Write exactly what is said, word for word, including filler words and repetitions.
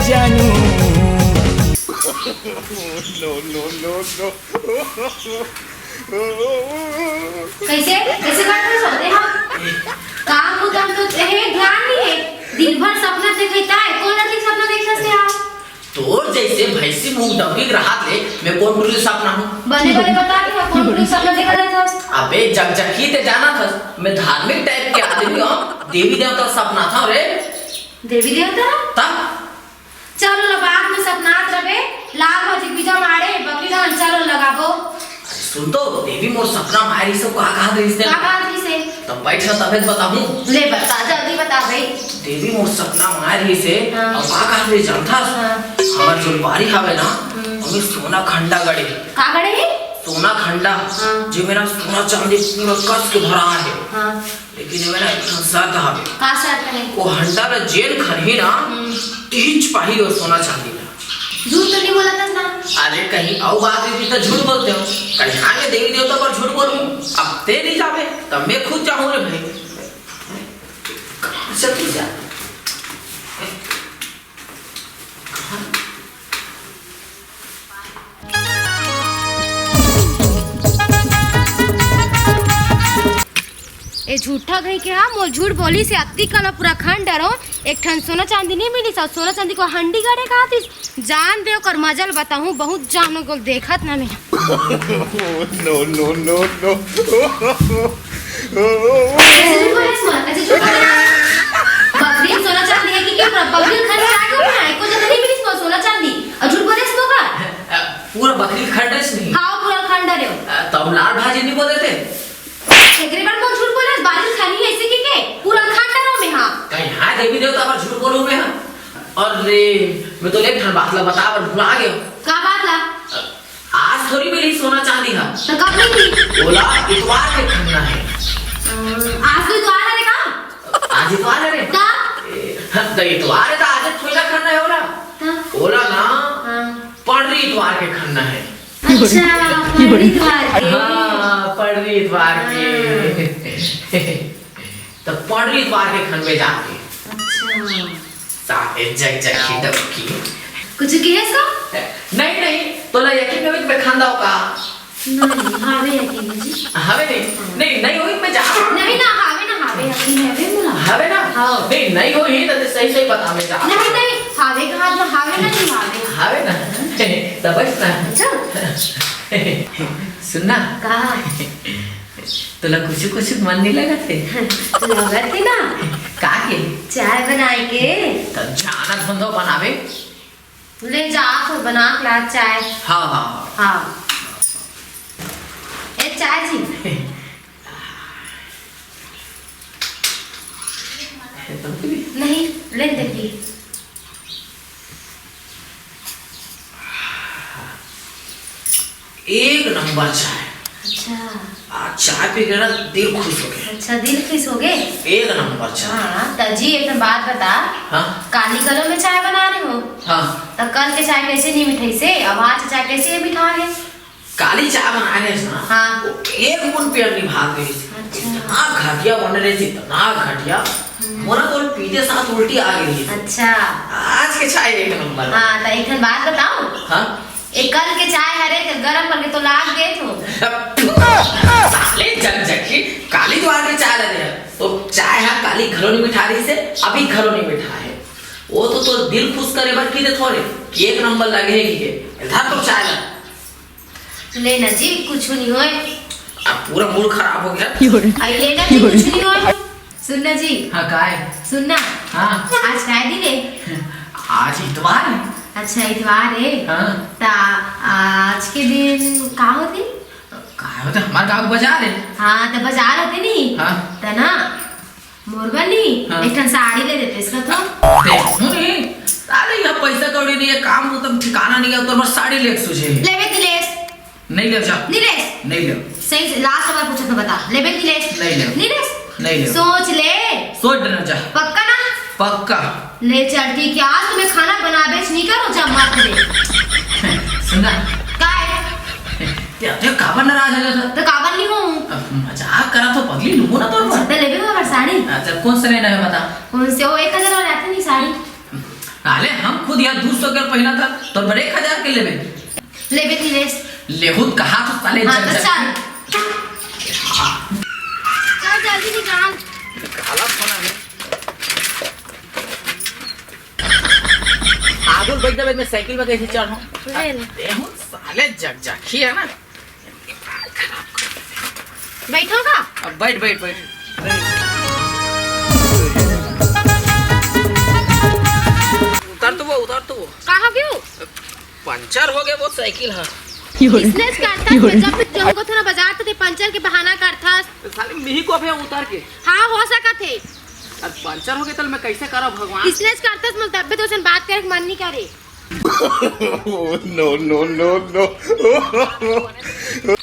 कैसे? कैसे बात कर सकते हैं? काम को तो हम तो, ए, ध्यान नहीं है। दिन भर सपना देखता है। कौन लड़की के सपना देखता है आप? तोर जैसे भैंसी मुंह डबकी के रहत ले मैं कोन टुरी सपना हूँ? बने बने बता के कौन टुरी सपना देखा रहता है? अबे जकजकी ते जाना था, मैं धार्मिक टाइप के आदमी हूँ, देवी देवता सपना था रे। देवी देवता? तब? चलो ला, बाद में सपनात रबे, लाल भाजी बीजा मारे, बकरी धान चलो लगाबो। अरे सुन तो, देवी मोर सपना मारी सब का कहा दे इस दिन? का कहा दे इसे? तब बैठ ना, तबे तो बताऊं। ले बता, जल्दी बता भाई। देवी मोर सपना मार रहिस हे, हाँ। अउ का कहत रहिस जानथस? हाँ। हमर जोन बारी हावे ना, हम्म। ओमे सोना खंडा गड़े हे। का गड़े हे? सोना खंडा, हाँ। जेमे ना सोना चांदी पूरा कस के भरा हे। हाँ। लेकिन एमे ना एक ठन शर्त हावे। का शर्त हे? ओ हंडा ला जेन खनही ना, हम्म। तीच पाही ओ सोना चांदी ला। झूठ तो नहीं बोलत हस ना? अरे कहीं अउ बात रहितिस त झूठ बोलतेंव, कहीं आगे देवी देवता बर झूठ बोलहूं? अब ते नहीं जाबे, तब मैं खुद जाहूं रे भाई। कहाँ से तू जा? कहाँ? ए झूठा घई के हा, मोर झूठ बोलिस हे, अत्ती कला पूरा खंड डरो, एक ठन सोना चांदी नहीं मिलिस, अउ सोना चांदी के हंडी गड़े कहातिस, जान दे ओकर मजा ल बताहूं, बहुत जानो गोल देखत ना मैं। No, no, no, no। अच्छा, झूठ बोले मत। अच्छा, झूठ बोले मत। बकरी सोना चांदी हे कि क्या? पूरा बकरी खंड आ गया ना, एको जगह नहीं मिलिस मोर सोना चांदी। अउ झूठ बोले इसको का? पूरा बकरी खंड रहिस नहीं? हाँ, पूरा खंड रहे हो। तब लाल भाजी नहीं बोले थे? एकरे बर मोर झूठ बोले, बारी खानी है इसे के के? पूरा खंड रहो मैं, हाँ। कहीं हाँ देवी देवता पर झूठ बोलूं मैं, हाँ? अरे, मैं तो एक ठन बात ला बता बर भुला गयो। का बात ला? आज थोड़ी मिली सोना चांदी हा। तो कब मिली? ओला इतवार के खनना हे। अम, आज तो इतवार हरे का? आज इतवार हरे? का? ए, हाँ, तो इतवार हे तो आज थोड़ी ना खनना हे ओला। हाँ। ओला ना, हाँ। पंडरी इतवार के खनना हे। अच्छा, पंडरी इतवार के। हाँ, पंडरी इतवार के। हाँ। त पंडरी इतवार के खनबे जाके। अच्छा। साले जग जग की डबकी। कुछ किहे सो? नहीं, नहीं, तोला यकीन नहीं होई त मैं खन दव का? नहीं, हावे यकीन जी। हावे नहीं? नहीं, नहीं होई त मैं जा। नहीं ना, हावे ना, हावे यकीन, हावे मोला। हावे ना? हाँ। नहीं, नहीं होई त सही, सही बता, मैं जा। नहीं, नहीं, हावे कहा तो हावे ना, नहीं हावे। हावे ना? त बस ना। अच्छा। सुन ना। का? तोला कुछु कुछु मन नहीं लगत हे? लगत हे ना। का के? चाय बनाए के। त जाना धंधो बनावे। ले जा, तो बना के ला चाय। हाँ, हाँ, हाँ। हाँ। ए, चाय जी। नहीं, ले दे पी। एक नंबर चाय। अच्छा। आ, चाय पी के ना दिल खुश हो गया। अच्छा, दिल खुश हो गए? एक नंबर चाय। हाँ, त जी, एक ठन बात बता। हाँ? काली घलो में चाय बना रहे हो? हाँ। त कल के चाय कैसे नहीं मिठाई से? अब आज चाय कैसे मिठा है? काली चाय बनाए रहे ना, हाँ। वो एक बूंद पेट नहीं भाग रही थी। अच्छा। इतना घटिया बन रही थी, इतना घटिया। हम्म। मोला तो पीते साथ उल्टी आ गई थी। अच्छा। आज के चाय एक नंबर। हाँ, त एक ठन बात बताओ। हाँ। ए कल के चाय हरे, त गरम करके तो लाग दे तो। साले जग जग की काली तो आके चाय लगे है। तो चाय हा काली घलो नहीं मिठा रही से, अभी घलो नहीं मिठा है। वो तो, तो दिल खुश करे बर की दे थोड़े, कि एक नंबर लगे है कि के। इधर तो चाय लगा। ले ना जी, कुछ नहीं होए। अब पूरा मूड खराब हो गया। आई ले ना जी, कुछ नहीं होए। सुन ना जी। हाँ, काय? सुन ना। हाँ। आज काय दिन है? आज इतवार है। अच्छा, इतवार है। हाँ। ता आज के दिन का होते? का होते? हमारे गांव के बाजार है। हाँ, तो बाजार होते नहीं। हाँ। त ना मोर बर नी, हाँ। एक ठन साड़ी ले देते इसका तो। देखो नी, अरे यहाँ पैसा कौड़ी नहीं है, काम तो तब ठिकाना नहीं है, तो बस साड़ी ले सूझे। लेबे कि लेस? नहीं ले जा। नहीं लेस? नहीं ले। सही से लास्ट बार पूछा तो बता, लेबे कि लेस? नहीं ले। नहीं लेस? नहीं ले। सोच ले। सोच डरना जा। पक्का ना? पक्का। ले चल ठीक है, आज तुम्हें खाना बनाबे नहीं करो जा मत दे। सुना। काय? ते, ते काबर नाराज हो जाता? तो काबर नहीं हूँ। अब मजाक करा तो पगली लूंगो ना तोर पर। तो लेबे वो साड़ी। अच्छा, कौन से लेना है बता? कौन से? वो एक हजार वाला आते नहीं साड़ी। साले, हम खुद यहाँ दू सौ के पहिना था, तो बड़े एक हजार के लेबे। लेबे दिनेश। लेहू त कहा तो साले हाँ, जग तो जग। चल। चल जल्दी निकाल। काला फोन है। आगुल बैठ जाबे, मैं साइकिल में कैसे चढ़ूं? ले ले। देहू साले जग जग ही है ना। बैठो का? अब बैठ, बैठ, बैठ। उतार तो वो, उतार तो वो। कहाँ गयो? पंचर हो गया वो साइकिल, हाँ। इसने करता है, जब भी जाऊंगा थोड़ा बाजार तो ते पंचर के बहाना करता। तो साले मिही को अबे उतार के। हाँ, हो सका थे। अब पंचर हो गया तो मैं कैसे करा भगवान? इसने करता, मैं तब भी तो उसन बात करे के मन नहीं करे। No, no, no, no।